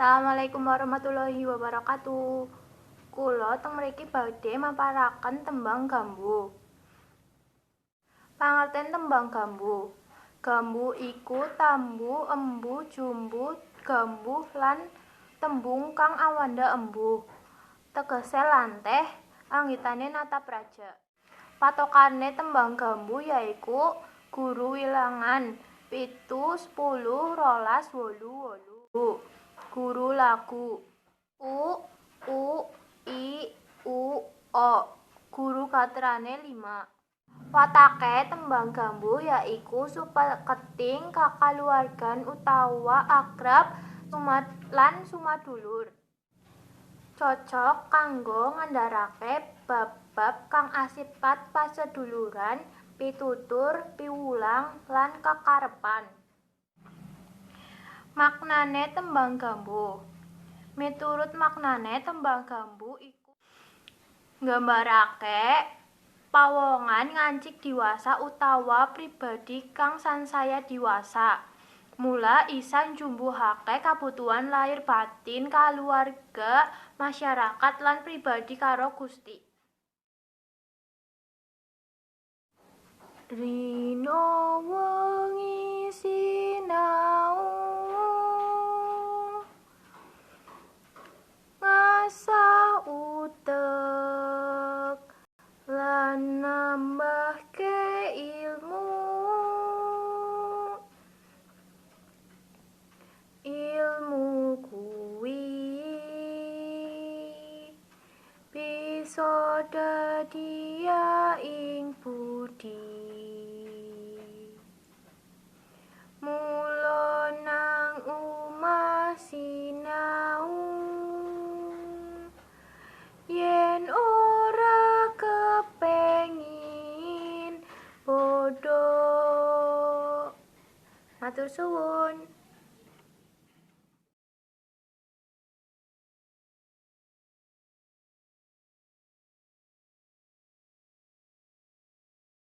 Assalamualaikum warahmatullahi wabarakatuh. Kula teng mriki badhe maparaken tembang gambuh. Pangerten tembang gambuh. Gambuh iku tambu, embu, jumbuh, gambuh lan tembung kang awanda embuh. Tegese lanteh anggitane natapraja. Patokane tembang gambuh yaiku guru wilangan 7 10 12 8 8. Guru lagu U U I U O. Guru gatrane 5. Watake tembang gambuh yaiku supeketing kakaluwargan utawa akrab lan sumadulur. Cocok kanggo ngandharake bab-bab kang asipat paseduluran, pitutur, piwulang lan kekarepan. Maknane tembang gambuh. Miturut maknane tembang gambuh iku nggambarake pawongan ngancik diwasa utawa pribadi kang sansaya diwasa. Mula isa njumbuhake kabutuhan lahir batin kaluwarga, masyarakat lan pribadi karo Gusti. Rino wengi sinau ngasah utek lan nambahke ilmu. Ilmu kuwi bisa dadi ing budi. Mula nang omah sinau yen ora kepengin bodho. Matur suwun.